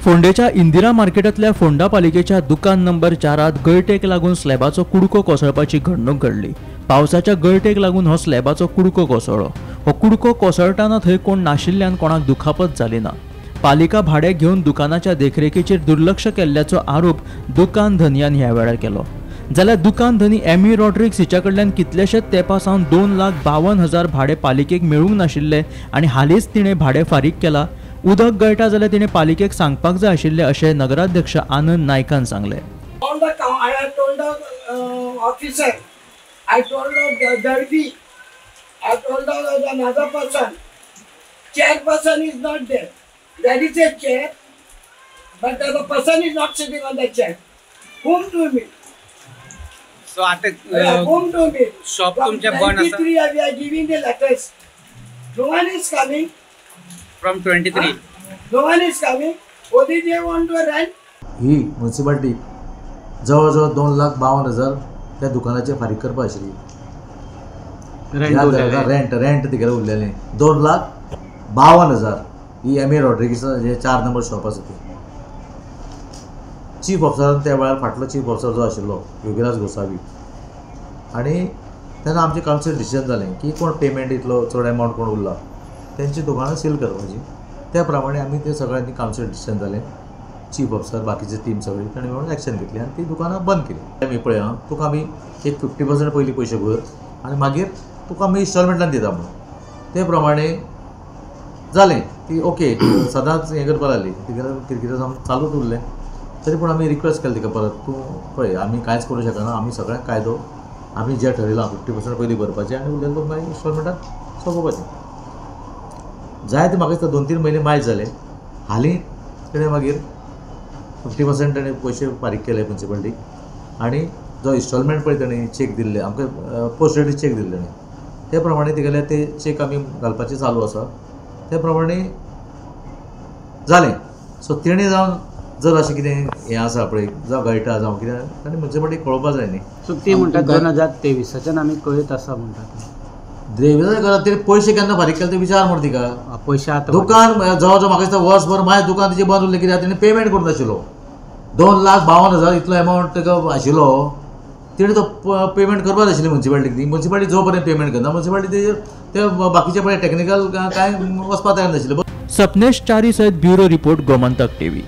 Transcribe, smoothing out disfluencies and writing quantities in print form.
फोंडेच्या इंदिरा मार्केटांतल्या फोंडा पालिकेच्या दुकान नंबर 4 गळटेक लागून स्लॅबाचो कुडको कोसळपाची घडणूक घडली. पावसाच्या गळटेक लागून हो स्लॅबाचो कुडको कोसळ्ळो. हो कुडको कोसळटाना थंय कोण नाशिल्ल्यान कोणाक दुखापत जाली ना. पालिका भाडें घेवन दुकानाच्या देखरेखीचेर दुर्लक्ष केल्ल्याचो आरोप दुकान धनयान ह्या वेळार केलो. जाल्यार दुकान धनी एमी रॉड्रिक्स हिच्या कडल्यान कितलेशेच तेंपा सावन 2,52,000 भाडें पालिकेक मेळूंक नाशिल्लें आनी हालींच तिणें भाडें फारीक केलां. उदक गळटा जाल्यार तिणें पालिकेक सांगपाक जाय आशिल्लें अशें नगराध्यक्ष आनंद नायकान सांगलें. I told the Darby, I told the another person, chairperson is not there. There is a chair, but the person is not sitting on the chair. Whom to meet? So at whom to meet? Shop तुमच्या बंद आसा. 23 we are giving the letters. No one is coming. From 23. No one is coming. Only they want to rent. He municipality जवळ जवळ 2,52,000 त्या दुकानाचे फारीक करपा आशिल्ली. Rent rent तिगेलें उरलेलें 2,52,000. ही एम ए रॉड्रिगीस जे 4 नंबर शॉप आसा ती. चीफ ऑफिसरान त्या वेळार फाटलो चीफ ऑफिसर जो आशिल्लो योगीराज गोसावी, आनी तेन्ना आमचें कावन्सील डिसिजन जालें की कोण पेमेंट इतलो चड एमावंट कोण उरला तेंची दुकानां सील करपाची. त्या प्रमाणे आमी ते सगळ्यांनी कावन्सील डिसिजन जालें. चीफ ऑफिसर बाकीचे टीम सगळी ताणें मेळून एक्शन घेतली आनी ती दुकानां बंद केली. आमी पळय आं, तुका आमी एक 50% पयलीं पयशे भर आनी मागीर तुका आमी इन्स्टॉलमेंटान दिता म्हणून. ते प्रमाणे जालें. ती ओके सदांच हें करपाक लागली. तिगेलें किरकिरे जावन चालूच उरलें. तरी पूण आमी रिक्वेस्ट केली तिका परत, तूं पळय आमी कांयच करूं शकना, आमी सगळ्यांक कायदो आमी जें ठरयलां 50% पयलीं भरपाचें आनी उरलेलें तुका मागीर इन्स्टॉलमेंटान सोंपोवपाचें. जाय ते म्हाका दिसता 2-3 म्हयने मायज जाले. हालीं तेणें मागीर 50% ताणें पयशे फारीक केले म्युनिसिपालिटीक आनी जो इन्स्टॉलमेंट पळय ताणें चॅक दिल्ले आमकां पोस्ट डेटीड चॅक दिल्ले ताणें, ते प्रमाणे तिगेले ते चॅक आमी घालपाचें चालू आसा. ते प्रमाणे जालें. सो तेणें जावन जर अशें कितें हें आसा पळय जावं गळटा जावं कितें ताणें म्युनिसिपालिटीक कळोवपा जाय न्ही. सो ती म्हणटा 2023च्यान आमी कळयत आसा म्हणटा. देवीचा करा ते पयशे केन्ना फारीक केले ते विचार मरे तिका. पयशे आतां दुकान जवळ जवळ म्हाका दिसता वर्सभर मागीर दुकान तिचें बंद उरलें कित्याक तिणें पेमेंट करूंक नाशिल्लो. 2,52,000 इतलो एमावंट ताका आशिल्लो, तिणें तो पेमेंट करपाक आशिल्ली म्युनिसिपालिटीक. ती म्युनिसिपालिटी जो पर्यंत पेमेंट करना म्युनिसिपालिटी तेजेर ते बाकीचे पळय टॅक्निकल कांय वचपाक तयार नाशिल्ले. सपनेश चारी सयत ब्युरो रिपोर्ट, गोमंतक टीव्ही.